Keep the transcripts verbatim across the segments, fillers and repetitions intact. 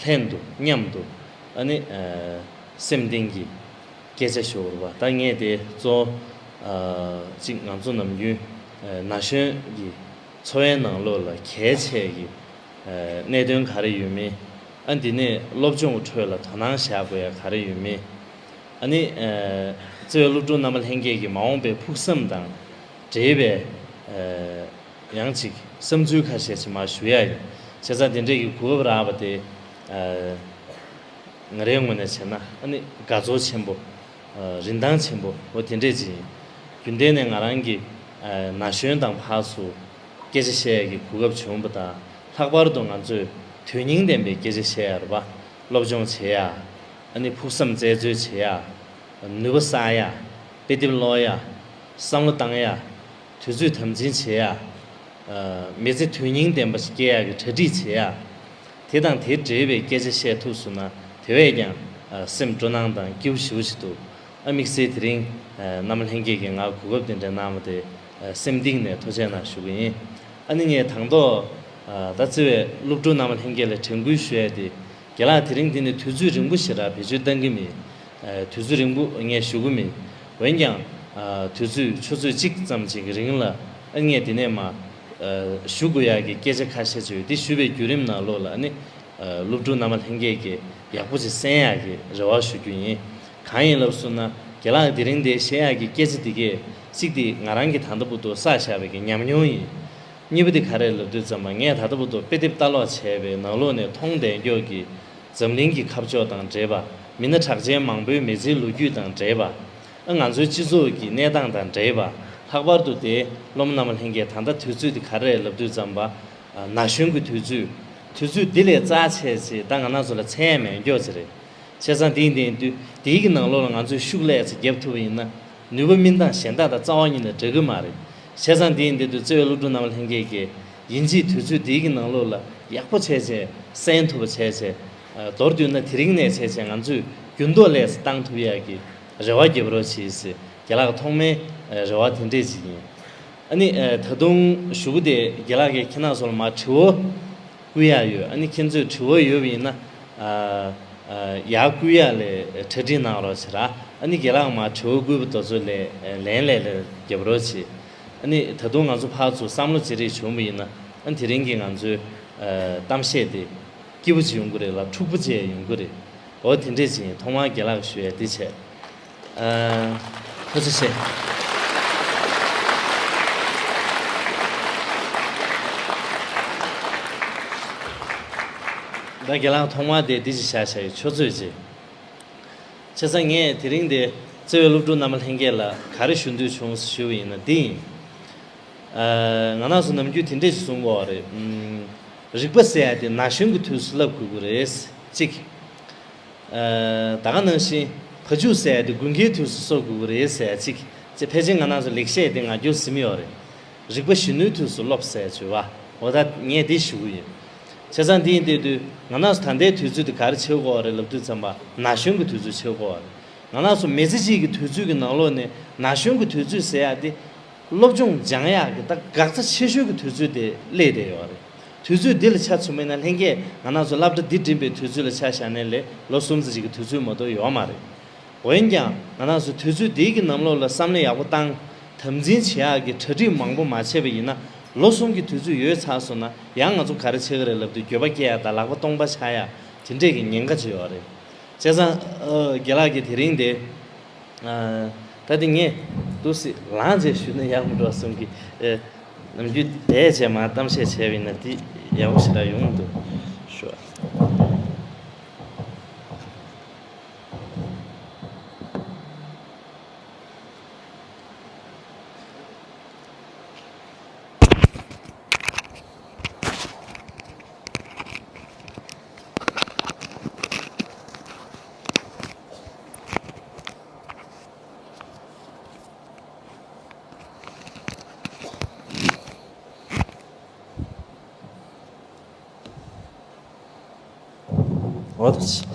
ལྷན་དུ་མཉམ་དུ་ཨ་ནི་སེམས་གཏིང་གི་སྐད་ཆ་ཞུ་བར་བ། ད་ངས་དེ་གཙོ་བོ་ཅིག་ང་ཚོ་ནམ་རྒྱུན་ན་གཞོན་གྱི་འཚོ་བའི་ནང་ལོགས་ལ་གལ་ཆེ་གི་གནད་དོན་ག་རེ་ཡོད་མེད། ཨ་འདི་ནས་སློབ་སྦྱོང་ཁྲོད་ལ་དོ་སྣང་བྱ་དགོས་ཡ་ག་རེ་ཡོད་མེད། ཨ་ནི་བརྩེ་བའི་སློབ་ཕྲུག་རྣམ་པ་ལྷན་རྒྱས་ཀྱི་མ་འོངས་པའི་ཕུགས་བསམ་དང་འབྲེལ་བའི་ཡང་ཅིག་བསམ་ཚུལ་ཁ་ཤས་ཅིག་མར་ཞུ་ཡ་ཡིན། བྱས་ཙང་དེ་འདྲས་ཀྱི་གོ་སྐབས་རག་པ་དེ་ང་རའི་ངོས་ནས་བྱས་ན་ཨ་ནི་དགའ་ཚོར་ཆེན་པོ། རིན་ཐང་ཆེན་པོ་འོ་དེ་འདྲས་ཅིག་ཡིན། རྒྱུན་ལྡན་ནས་ང་རང་གིས་ན་གཞོན་དང་ཕར་ཚུར་སྐད་ཆ་བཤད་ཡ་གི་གོ་སྐབས་བྱུང་བ་དང་། ལྷག་པར་དུ་ང་ཚོས་དོན་སྙིང་ལྡན་པའི་སྐད་ཆ་བཤད་ཡ་རེད་པ། སློབ་སྦྱོང་བྱེད་ཡ། ཨ་ནི་ཕུགས་བསམ་བཙལ་འཚོལ་བྱེད་ཡ། ནུས་པ་བསགས་ཡ། དཔེ་དེབ་ཀློག་ཡ། བསམ་བློ་བཏང་ཡ། དུས་ཚོད་དམ་འཛིན་བྱེད་ཡ། མི་ཚེ་དོན་སྙིང་ལྡན་པ་ཞིག་སྐྱེལ་ཡག་གི་གྲ་སྒྲིག་བྱེད་ཡ། དེ་དང་དེ་འབྲེལ་བའི་སྐད་ཆ་བཤད་ཐུབ་སོང་ན་དེ་བས་ཀྱང་སེམས་སྤྲོ་སྣང་དང་སྐྱིད་པོ་ཞེ་པོ་ཞིག་འདུག་ཨ་དམིགས་བསལ་དེ་རིང་རྣམ་པ་ལྷན་རྒྱས་ཀྱིས་ང་གོ་སྐབས་དེ་འདྲ་གནང་བ་དེ་སེམས་གཏིང་ནས་ཐུགས་རྗེ་གནང་ཞུ་གི་ཡིན། ཨ་ནི་ངས་དང་ཐོག་ད་བརྩེ་བའི་སློབ་ཕྲུག་རྣམ་པ་ལྷན་རྒྱས་ལ་དྲན་སྐུལ་ཞུ་ཡ་དེ། རྒན་ལགས་དེ་རིང་འདི་ནས་དུས་ཚོད་རིང་པོ་ཞེ་དྲག་བེད་སྤྱོད་གཏང་གི་མེད། དུས་ཚོད་རིང་པོ་ངས་ཞུ་གི་མེད། འོན་ཀྱང་དུས་ཚོད་ཆུ་ཚོད་གཅིག་ཙམ་ཅིག་གི་རིང་ལ་ཨ་ངས་འདི་ནས་མར་ཞུ་དགོས་ཡག་གི་སྐད་ཆ་ཁ་ཤས་ཅིག་ཡོད། དེ་ཞུ་བའི་བརྒྱུད་རིམ་ནང་ལོགས་ལ་ཨ་ནི་སློབ་ཕྲུག་རྣམ་པ་ལྷན་རྒྱས་ཀྱིས་ཡག་པོ་ཅིག་གསན་ཡག་གི་རེ་བ་ཞུ་རྒྱུ་ཡིན། གང་ཡིན་ལབ་སོང་ན་རྒན་ལགས་དེ་རིང་འདིར་བཤད་ཡག་གི་སྐད་ཆ་འདི་གས་གཅིག་དེ་ང་རང་གིས་ད་ལྟ་བར་དུ་བསགས་བཞག་པའི་གི་ཉམས་མྱོང་ཡིན། གཉིས་པ་དེ་ག་རེ་ལབ་དུས་ཙམ་པ་ངས་ད་ལྟ་བར་དུ་དཔེ་དེབ་ལྟ་ཀློག་བྱས་པའི་ནང་ལོགས་ནས་མཐོང་བསྡད་མགྱོགས་ཀྱི་འཛམ་གླིང་གི་ཁ་ཕྱོགས་དང་འབྲེལ་བ། མི་སྣ་གྲགས་ཅན་མང་པོའི་མི་ཚེའི་ལོ་རྒྱུས་དང་འབྲེལ་བ། ཨ་ང་ཚོའི་སྤྱི་ཚོགས་ཀྱི་གནས་སྟངས་དང་འབྲེལ་བ། ལྷག་པར་དུ་དེ་སློབ་མ་རྣམ་པ་ལྷན་རྒྱས་ད་ལྟ་དུས་ཚོད་དེ་ག་རེ་རེད་ལབ་དུས་ཙམ་པ། ན་གཞོན་གྱི་དུས་ཚོད། དུས་ཚོད་འདི་ལས་རྩ་ཆེ་ཆེ་ད་ང་རང་ཚོ་ལ་མཚན་ཡང་མེད་མགྱོགས་ཅིག་རེད། བྱས་ཙང་དེ་ཡིན་དུས་དེའི་གི་ནང་ལོགས་ལ་ང་ཚོས་ཤུགས་ལས་ཚེ་བརྒྱབ་ཐུབ་པ་ཡིན་ན། ནུས་པ་སྨིན་སྟངས་གཞན་དག་དང་རྩ་བ་ཉིད་ནས་འདྲ་གི་མ་རེད། བྱས་ཙང་དེ་ཡིན་དུས་བརྩེ་བའི་སློབ་ཕྲུག་རྣམ་པ་ལྷན་རྒྱས་ཀྱིས་ཡིན་གཅིག་དུས་ཚོད་དེའི་གི་ནང་ལོགས་ལ་ཡག་པོ་བྱས་བྱས་གསན་ཐུབ་པ་བྱས་བྱས། མདོར་བསྡུས་ན་དེ་རིང་ནས་བྱས་བྱས་ང་ཚོས་འགྱུར་ལྡོག་ལས་བཏང་ཐུབ་ཡག་གི་རེ་བ་བརྒྱབ་རོགས་གྱིས་ཟེར་རྒན་ལགས་ཐོག་མའི་རེ་བ་དེ་འདྲས་ཅིག་ཡིན། ཨ་ནི་ད་དུང་ཞུ་གི་དེ་རྒན་ལགས་ཀྱིས་ཁྱེད་རྣམ་ཚོ་ལ་མར་དྲི་བ་བསྐུར་ཡག་ཡོད། ཨ་ནི་ཁྱེད་ཚོས་དྲི་བ་ཡོད་པ་ཡིན་ན། ཨ་ཨ་ཡར་བསྐུར་ཡག་ལས་གྲ་སྒྲིག་གནང་རོགས་བྱེད་ར། ཨ་ནི་རྒན་ལགས་མར་དྲི་བ་བསྐུར་བ་དེ་ཚོ་ལས་ལན་ལས་ལས་རྒྱབ་རོགས་བྱེད། ཨ་ནི་ད་དུང་ང་ཚོ་ཕར་ཚུར་བསམ་བློ་བརྗེ་རེས་བྱུང་བ་ཡིན་ན། ཨ་ནི་དེ་རིང་གི་ང་ཚོའི་ཨ་གཏམ་བཤད་དེ་སྐྱིད་པོ་ཅིག་ཡོང་གི་རེད་ལ་འཁྲུག་པོ་ཅིག་ཡོང་གི་རེད། འོ་དེ་འདྲས་ཅིག་ཡིན། ཐོག་མར་རྒན་ལགས་ཞུ་ཡ་འདི་བྱས། ཨ་ཐུགས་རྗེ་ཆེ། ད་རྒན་ལགས་ཐོག་མར་དེ་འདི་ཅིག་བཞག་བཞག་ཡོད། ཆུ་ཚོད་ཅིག་བྱས་ཙང་ངས་དེ་རིང་འདི་བརྩེ་བའི་སློབ་ཕྲུག་རྣམ་པ་ལྷན་རྒྱས་ལ་ག་རེ་ཞུ་འདོད་བྱུང་ཞུ་བ་ཡིན་ན་འདི་ཡིན། ཨ་ང་རང་ཚོ་ནམ་རྒྱུན་དེ་འདྲས་ཞིག་གསུང་གི་ཡོད་རེད། ཨམ། རིག་པ་ཟེར་ཡ་དེ་ན་གཞོན་གྱི་དུས་སུ་བསླབ་དགོས་ཀྱི་རེད། གཅིག་ཨ་ད་ག་ནང་བཞིན་བ་ཕྱུགས་ཟེར་ཡ་དེ་དགུན་ཁའི་དུས་སུ་གསོ་དགོས་ཀྱི་རེད་ཟེར་ཡ་གཅིག་ཅེས་ཕལ་ཆེར་ང་རང་ཚོ་ལེགས་བཤད་དེ་ང་རྒྱུན་ཟིན་ཡོད་རེད། རིག་པ་གཞོན་ནུའི་དུས་སུ་སློབ་ཟེར་བརྗོད་པ། འོ་ད་ངས་འདི་ཞུ་གི་ཡིན། བྱས་ཙང་འདི་ཡིན་དུས་དུས་ང་རང་ཚོ་ད་ལྟའི་དུས་ཚོད་དེ་ག་རེ་བྱེད་དགོས་རེད་ལབ་དུས་ཙམ་པ་ན་གཞོན་གྱི་དུས་ཚོད་བྱེད་དགོས་རེད། ང་རང་ཚོ་མི་ཚེ་གཅིག་གི་དུས་ཚོད་ཀྱི་ནང་ལོགས་ནས་ན་གཞོན་གྱི་དུས་ཚོད་ཟེར་ཡག་དེ། སློབ་སྦྱོང་སྦྱང་ཡག་གི་ད་འགག་རྩ་ཆེ་ཤོས་ཀྱི་དུས་ཚོད་དེ་སླེབས་བསྡད་ཡོད་རེད། དུས་ཚོད་འདི་ལ་ཆ་མཚོན་པ་ཡིན་ན་ལྷན་རྒྱས་ང་རང་ཚོ་སློབ་གྲྭ་འདི་འགྲིམ་པའི་དུས་ཚོད་ལ་ཆ་བཞག་ནའི་ལོ་གསུམ་ཙམ་ཅིག་གི་དུས་ཚོད་མ་གཏོགས་ཡོད་མ་རེད། འོན་ཀྱང་ང་རང་ཚོ་དུས་ཚོད་འདིའི་གི་ནང་ལོགས་ལ་བསམ་བློ་ཡག་པོ་བཏང་། དམ་འཛིན་བྱེད་ཡག་གི་གྲ་སྒྲིག་མང་པོ་མ་བྱས་པ་ཡིན་ན། ལོ་གསུམ་གྱི་དུས་ཚོད་ཡོལ་ཚར་སོང་ན་ཡང་ང་ཚོ་ག་རེ་བྱེད་ཀྱི་རེད་ལབ་དུས་འགྱོད་པ་སྐྱེ་ཡག་དང་ལག་པ་སྟོང་པ་ཆགས་ཡག་དེ་འདྲས་ཀྱི་ཉེན་ཁ་ཅིག་ཡོད་རེད། བྱས་ཙང་ཨ་རྒན་ལགས་ཀྱིས་དེ་རིང་དེ། ཨ་ད་དེ་ངས་འདུག་སེ་ལངས་བྱས་ཞུས་ན་ཡག་མི་འགྲོ་བསམ་གི། ཨེ་ནམ་རྒྱུན་བསྡད་བྱས་མར་གཏམ་བཤད་བྱས་པ་ཡིན་ན་དེ་ཡག་པོ་ཞེ་དྲག་ཡོང་མི་འདུག་ཞུ། འོ་ད་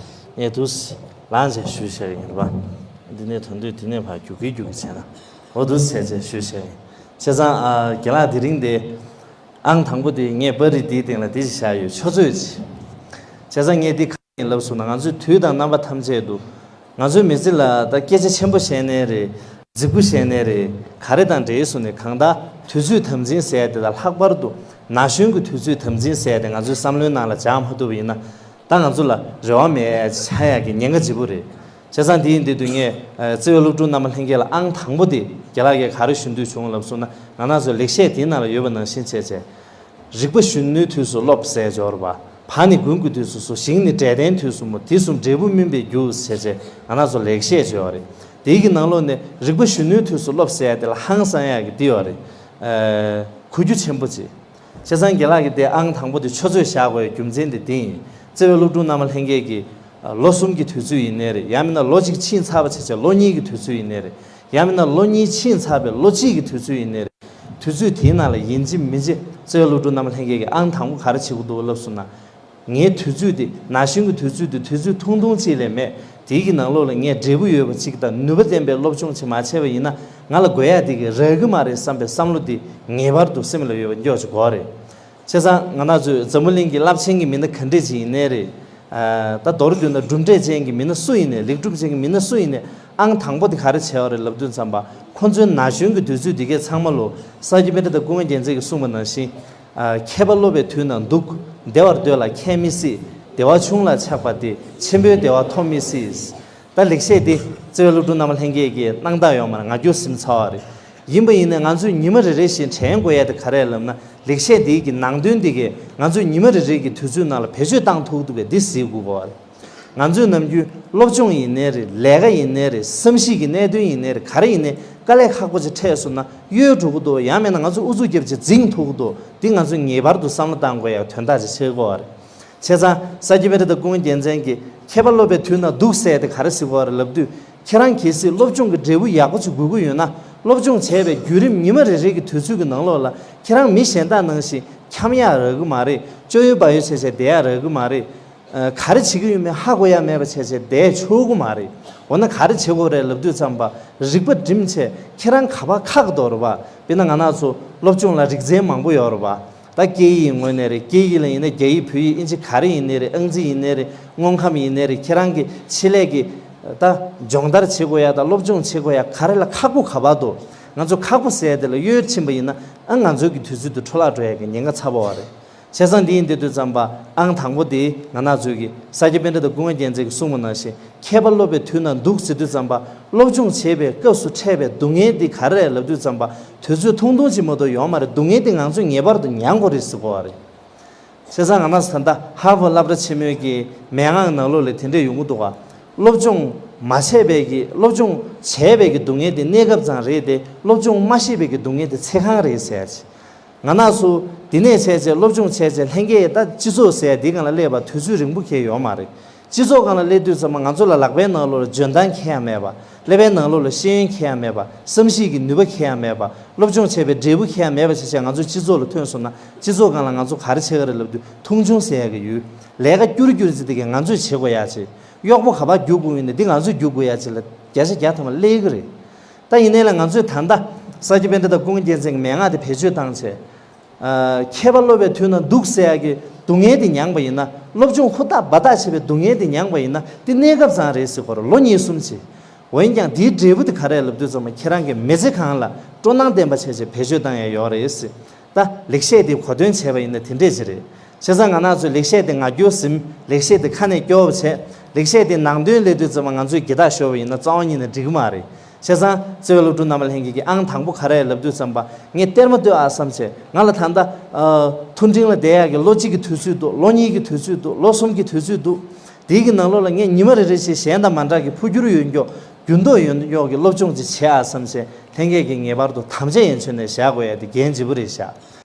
ངས་དུས་ལངས་བྱས་ཞུས་བྱས་ཡིན་པ། འདི་ནས་དོན་དུས་འདི་ནས་ཕར་རྒྱུག་གི་རྒྱུག་གི་བྱས་ན། འོ་དུས་བྱས་བྱས་ཞུས་བྱས་ཡིན། བྱས་ཙང་ཨ་རྒན་ལགས་དེ་རིང་དེ། ཨང་དང་པོ་དེ་ངས་པར་རིས་འདིའི་སྟེང་ལ་འདི་ཞིག་བཞག་ཡོད། ཆུ་ཚོད་ཅིག་བྱས་ཙང་ངས་འདི་གང་ཡིན་ལབ་སོང་ན། ང་ཚོས་དུས་དང་རྣམ་པ་ཐམས་ཅད་དུ་ང་ཚོའི་མི་ཚེ་ལ་ད་སྐད་ཆ་ཆེན་པོ་བཤད་ནའི་རེད། རྫིག་པོ་བཤད་ནའི་རེད། ག་རེ་དང་འབྲེལ་སོང་ནས་གང་ལྟར་དུས་ཚོད་དམ་འཛིན་ཟེར་ཡ་དེ་དང་། ལྷག་པར་དུ་ན་གཞོན་གྱི་དུས་ཚོད་དམ་འཛིན་ཟེར་ཡ་དེ་ང་ཚོའི་བསམ་བློའི་ནང་ལ་འཇགས་མ་ཐུབ་པ་ཡིན་ན། ད་ང་ཚོ་ལ་རེ་བ་མེད་ཆགས་ཡག་གི་ཉེན་ཁ་ལྗིད་པོ་རེད། བྱས་ཙང་དེ་ཡིན་དུས་དུས་ངས་ཨ་བརྩེ་བའི་སློབ་ཕྲུག་རྣམ་པ་ལྷན་རྒྱས་ལ་ཨང་དང་པོ་དེ་རྒན་ལགས་ཀྱིས་ག་རེ་ཞུ་འདོད་བྱུང་ལབ་སོང་ན། ང་རང་ཚོའི་ལེགས་བཤད་དེའི་ནང་ལ་ཡོད་པ་ནང་བཞིན་བྱས་བྱས། རིག་པ་གཞོན་ནུའི་དུས་སུ་སློབ་ཟེར་འབྱོར་བ། བ་ནི་དགུན་གྱི་དུས་སུ་གསོ། ཞིང་ནི་འབྲས་ལྡན་དུས་སུ་རྨོ། དེ་གསུམ་འབྲས་བུ་སྨིན་པའི་རྒྱུ་ཟེར་བྱས་ང་རང་ཚོ་ལེགས་བཤད་ཅིག་ཡོད་རེད། དེའི་གི་ནང་ལོགས་ནས་རིག་པ་གཞོན་ནུའི་དུས་སུ་སློབ་ཟེར་ཡ་དེ་ལ་ཧང་སང་ཡག་གི་འདི་ཡོད་རེད། ཨ་གོ་རྒྱུ་ཆེན་པོ་ཅིག་བྱས་ཙང་རྒན་ལགས་ཀྱིས་དེ་ཨང་དང་པོ་དེ་ཆུ་ཚོད་བཞག་དགོས་ཡ་རྒྱུ་མཚན་དེ་དེ་ཡིན། བརྩེ་བའི་སློབ་ཕྲུག་རྣམ་པ་ལྷན་རྒྱས་ཀྱིས་ཨ་ལོ་གསུམ་གྱི་དུས་ཚོད་ཡིན་ནའི་རེད། ཡང་མིན་ན་ལོ་གཅིག་ཕྱིན་ཚར་བ་བྱས་བྱས་ལོ་གཉིས་ཀྱི་དུས་ཚོད་ཡིན་ནའི་རེད། ཡང་མིན་ན་ལོ་གཉིས་ཕྱིན་ཚར་བའི་ལོ་གཅིག་གི་དུས་ཚོད་ཡིན་ནའི་རེད། དུས་ཚོད་དེའི་ནང་ལ་ཡིན་གཅིག་མིན་གཅིག་བརྩེ་བའི་སློབ་ཕྲུག་རྣམ་པ་ལྷན་རྒྱས་ཀྱིས་ཨང་དང་པོ་ག་རེ་བྱེད་དགོས་འདུག་ལབ་སོང་ན། ངའི་དུས་ཚོད་འདི་ན་གཞོན་གྱི་དུས་ཚོད་འདི་དུས་ཚོད་ཐུང་ཐུང་ཅིག་ལས་མེད། དེའི་གི་ནང་ལོགས་ལ་ངས་འབྲས་བུ་ཡོད་པ་ཅིག་དང་ནུས་པ་ལྡན་པའི་སློབ་སྦྱོང་ཅིག་མ་བྱས་པ་ཡིན་ན། ང་ལ་དགོས་ཡ་དེ་གི་རག་གི་མ་རེད་བསམ་པའི་བསམ་བློ་འདི་ངེས་པར་དུ་སེམས་ལ་ཡོད་པ་མགྱོགས་ཅིག་དགོས་རེད། བྱས་ཙང་ང་རང་ཚོའི་འཛམ་བུ་གླིང་གི་རླབས་ཆེན་གྱི་མི་སྣ་ག་འདྲས་ཅིག་ཡིན་ནའི་རེད། ཨ་ད་མདོར་བསྡུས་ན་གྲུབ་འབྲས་ཅན་གྱི་མི་སྣ་སུ་ཡིན་ནའི། ལེགས་གྲུབ་ཅན་གྱི་མི་སྣ་སུ་ཡིན་ནའི། ཨང་དང་པོ་དེ་ག་རེ་བྱས་པ་རེད་ལབ་དུས་ཙམ་པ། ཁོ་ཚོའི་ན་གཞོན་གྱི་དུས་ཚོད་འདི་གའི་ཚང་མ་ལོ། ས་སྐྱ་པཎྜི་ཏ་ཀུན་དགའ་རྒྱལ་མཚན་གྱིས་གསུངས་པ་ནང་བཞིན། ཨ་མཁས་པ་སློབ་པའི་དུས་ན་སྡུག་བདེ་བར་སྡོད་ལ་ཁྱད་མི་སྲིད། བདེ་བ་ཆུང་ལ་ཆགས་པ་དེ། ཆེན་པོའི་བདེ་བ་ཐོབ་མི་སྲིད། ད་ལེགས་བཤད་འདི་བརྩེ་བའི་སློབ་ཕྲུག་རྣམ་པ་ལྷན་རྒྱས་ཀྱིས་གནང་སྟངས་ཡོད་མ་རེད། ང་རྒྱུ་ཟིན་ཚར་བ་རེད། ཡིན་པ་ཡིན་ནའི་ང་ཚོས་ཉི་མ་རེ་རེ་བཞིན་དྲན་དགོས་ཡ་དེ་ག་རེ་ལབ་ན། ལེགས་བཤད་འདིའི་གི་ནང་དོན་འདི་གས་ང་ཚོས་ཉི་མ་རེ་རེ་གི་དུས་ཚོད་ནང་ལ་བེད་སྤྱོད་བཏང་ཐུབ་ཐུབ་པའི་འདི་གཟིགས་དགོས་པ་རེད། ང་ཚོས་ནམ་རྒྱུན་སློབ་སྦྱོང་ཡིན་ནའི་རེད། ལས་ཀ་ཡིན་ནའི་རེད། བསམ་གཞིག་གི་གནད་དོན་ཡིན་ནའི་རེད། ག་རེ་ཡིན་ནའི་དཀའ་ལས་ཁག་པོ་ཅིག་འཕྲད་སོང་ན་གཡོལ་འགྲོ་གི་འདུག་ཡང་མིན་ན་ང་ཚོ་ཨུ་ཚུགས་རྒྱབ་ཅིག་འཛིང་ཐུབ་ཀྱི་འདུག་འདི་ང་ཚོས་ངེས་པར་དུ་བསམ་བློ་བཏང་དགོས་ཡ་དོན་དག་ཅིག་ཆགས་ཀྱི་ཡོད་རེད། བྱས་ཙང་ས་སྐྱ་པཎྜི་ཏ་ཀུན་དགའ་རྒྱལ་མཚན་གྱིས་མཁས་པ་སློབ་པའི་དུས་ན་སྡུག་ཟེར་དེ་ག་རེ་ཟེར་གྱི་ཡོད་རེད་ལབ་དུས། ཁྱེད་རང་གལ་སྲིད་སློབ་སྦྱོང་གི་འབྲས་བུ་ཡག་པོ་ཅིག་དགོས་ཀྱི་ཡོད་ན། སློབ་སྦྱོང་བྱས་པའི་བརྒྱུད་རིམ་ཉི་མ་རེ་རེ་གི་དུས་ཚོད་ཀྱི་ནང་ལོགས་ལ་ཁྱེད་རང་མི་གཞན་དག་ནང་བཞིན་འཁྱམ་ཡག་རག་གི་མ་རེད། སྐྱོ་ཡོད་བ་ཡོད་བྱས་བྱས་བསྡད་ཡག་རག་གི་མ་རེད། ཨ་ག་རེ་བྱེད་ཀྱི་ཡོད་མེད་ཧ་གོ་ཡ་མེད་པ་བྱས་བྱས་བསྡད་ཆོག་གི་མ་རེད། འོ་ན་ག་རེ་བྱེད་དགོས་རེད་ལབ་དུས་ཙམ་པ། རིག་པ་སྒྲིམ་བྱས་ཁྱེད་རང་ག་པར་ཁག་གི་འདུག་རེད་པ། དཔེར་ན་ང་རང་ཚོ་སློབ་སྦྱོང་ལ་རིག་ཚན་མང་པོ་ཡོད་རེད་པ། ད་སྐད་ཡིག་ངོས་ནས་རེད། སྐད་ཡིག་ལ་ཡིན་ན་རྒྱ་ཡིག་བོད་ཡིག་ཨིན་ཇི་ག་རེ་ཡིན་ནའི་རེད། ཨང་རྩིས་ཡིན་ནའི་རེད། དངོས་ཁམས་ཡིན་ནའི་རེད། ཁྱེད་རང་གི་ཆེད་ལས་ཀྱི་ད་སྦྱོང་བརྡར་བྱེད་དགོས་ཡ་དང་སློབ་སྦྱོང་བྱེད་དགོས་ཡ་ག་རེ་ལ་ཁག་པོ་ག་པར་འདུག་ང་ཚོ་ཁག་པོ་ཟེར་ཡ་དེ་ལ་གཡོལ་ཕྱིན་པ་ཡིན་ན། ཨ་ང་ཚོའི་གི་དུས་ཚོད་དེ་འཕྲོ་བརླག་འགྲོ་ཡ་གི་ཉེན་ཁ་ཚ་པོ་བ་རེད། བྱས་ཙང་འདི་ཡིན་དུས་དུས་ཙམ་པ་ཨང་དང་པོ་དེ་ང་རང་ཚོའི་གི་ས་སྐྱ་པཎྜི་ཏ་ཀུན་དགའ་རྒྱལ་མཚན་གྱིས་གསུངས་པ་ནང་བཞིན། མཁས་པ་སློབ་པའི་དུས་ན་སྡུག་ཟེར་དུས་ཙམ་པ། སློབ་སྦྱོང་བྱེད་པའི་སྐབས་སུ་འཕྲད་པའི་སྡུག་བསྔལ་འདི་ག་རེ་རེད་ལབ་དུས་ཙམ་པ། དུས་ཚོད་ཐུང་ཐུང་ཅིག་མ་གཏོགས་ཡོད་མ་རེད། སྡུག་བསྔལ་འདི་ང་ཚོས་ངེས་པར་དུ་མྱང་དགོས་རེད་ཟེར་གོ་བ་རེད། བྱས་ཙང་ང་རང་ཚོ་ད་ལྟ་ཧར་ཝརཌ་སློབ་གྲྭ་ཆེན་མོའི་གི་མན་ངག་ནང་ལོགས་ལ་དེ་འདྲས་ཡོང་གི་འདུག་ག་སློབ་སྦྱོང་མ་བྱས་པའི་གི་སློབ་སྦྱོང་བྱས་པའི་གི་སྡུག་བསྔལ་དེ་གནས་སྐབས་ཙམ་རེད་དེ། སློབ་སྦྱོང་མ་ཤེས་པའི་གི་སྡུག་བསྔལ་དེ་ཚེ་གང་རེད་ཟེར་ཡ་ཅིག་ང་རང་ཚོ་འདི་ནས་བྱས་བྱས་སློབ་སྦྱོང་བྱས་བྱས་ལྷན་རྒྱས་ད་སྤྱི་ཚོགས་ཟེར་ཡ་འདི་སྒང་ལ་སླེབས་པ་དུས་ཚོད་རིང་པོ་ཁེལ་ཡོད་མ་རེད། སྤྱི་ཚོགས་སྒང་ལ་སླེབས་དུས་ཙམ་པ་ང་ཚོ་ལ་ལག་པའི་ནང་ལོགས་ལ་འཇོན་ཐང་ཁེལ་ཡ་མེད་པ། ཀླད་པའི་ནང་ལོགས་ལ་ཤེས་ཡོན་ཁེལ་ཡ་མེད་པ། བསམ་གཞིག་གི་ནུས་པ་ཁེལ་ཡ་མེད་པ། སློབ་སྦྱོང་བྱས་པའི་འབྲས་བུ་ཁེལ་ཡ་མེད་པ་བྱས་བྱས་ང་ཚོ་སྤྱི་ཚོགས་ལ་ཐོན་སོང་ན། སྤྱི་ཚོགས་སྒང་ལ་ང་ཚོ་ག་རེ་བྱེད་ཀྱི་རེད་ལབ་དུས་མཐོང་ཆུང་ཟེར་ཡ་གི་ཡུལ། ལས་ཀ་སྐྱུར་སྐྱུར་ཙི་དེ་གས་ང་ཚོས་བྱེད་དགོས་ཡ་ཅིག་གཡོག་པོ་ག་པར་རྒྱུག་དགོས་ཡིན་ན་འདི་ང་ཚོས་རྒྱུག་དགོས་ཡ་ཅིག་ལ་བརྒྱ་ཆ་བརྒྱ་ཐམ་པ་སླེབས་ཀྱི་རེད། ད་ཡིན་ནའི་ལ་ང་ཚོས་ད་ལྟ་ས་སྐྱ་པཎྜི་ཏ་ཀུན་དགའ་རྒྱལ་མཚན་གྱི་མན་ངག་དེ་བེད་སྤྱོད་བཏང་བྱས། ཨ་མཁས་པ་སློབ་པའི་དུས་ན་སྡུག་ཟེར་ཡ་གི་སྡུག་བསྔལ་དེ་མྱངས་པ་ཡིན་ན། སློབ་སྦྱོང་ཧུར་ཐག་འབད་ཐག་བྱས་པའི་སྡུག་བསྔལ་དེ་མྱངས་པ་ཡིན་ན། དེ་གནས་སྐབས་ཙམ་རེད་ཟེར་གོ་ར། ལོ་གཉིས་གསུམ་བྱས། འོན་ཀྱང་དེའི་འབྲས་བུ་དེ་ག་རེ་ལབ་དུས་ཙམ་པ་ཁྱེད་རང་གི་མི་ཚེ་གང་ལ་སྤྲོ་སྣང་ལྡན་པ་བྱས་བྱས་བེད་སྤྱོད་བཏང་ཡ་ཡོད་རེད་ཟེར། ད་ལེགས་བཤད་དེ་གོ་དོན་བྱས་པ་ཡིན་ན་དེ་འདྲས་ཅིག་རེད། བྱས་ཙང་ང་རང་ཚོས་ལེགས་བཤད་དེ་ངར་སྐྱུར་ཟིན། ལེགས་བཤད་དེ་ཁ་ནས་སྐྱོར་བ་བྱས། ལེགས་བཤད་དེ་ནང་དོན་སླེབས་དུས་ཙམ་པ་ང་ཚོས་འགྱེལ་ཐག་ཤོར་བ་ཡིན་ན་རྩ་བ་ཉིད་ནས་འགྲིག་གི་མ་རེད། བྱས་ཙང་བརྩེ་བའི་སློབ་ཕྲུག་རྣམ་པ་ལྷན་རྒྱས་ཀྱིས་ཨང་དང་པོ་ག་རེ་ལབ་དུས་ཙམ་པ། ངས་གཏེར་མ་ལྟོས་ཨ་བསམ་བྱས། ང་ལ་ད་ལྟ་ཨ་མཐོ་འབྲིང་ལ་བསྡད་ཡག་གི་ལོ་གཅིག་གི་དུས་ཚོད་འདུག་ལོ་གཉིས་ཀྱི་དུས་ཚོད་འདུག་ལོ་གསུམ་གྱི་དུས་ཚོད་འདུག་དེའི་གི་ནང་ལོགས་ལ་ངས་ཉི་མ་རེ་རེ་བཞིན་གཞན་དང་མ་འདྲ་གི་འཕོ་འགྱུར་ཡོད་མགྱོགས། འགྱུར་ལྡོག་ཡོད་མགྱོགས་ཀྱི་སློབ་སྦྱོང་ཅིག་བྱེད་ཨ་བསམ་བྱས། ལྷན་རྒྱས་ཀྱིས་ངེས་པར་དུ་དམ་བཅའ་ཡན་ཆོད་ནས་བཞག་དགོས་ཡ་དེ་འགན་ལྗིད་པོ་རེད་བཞག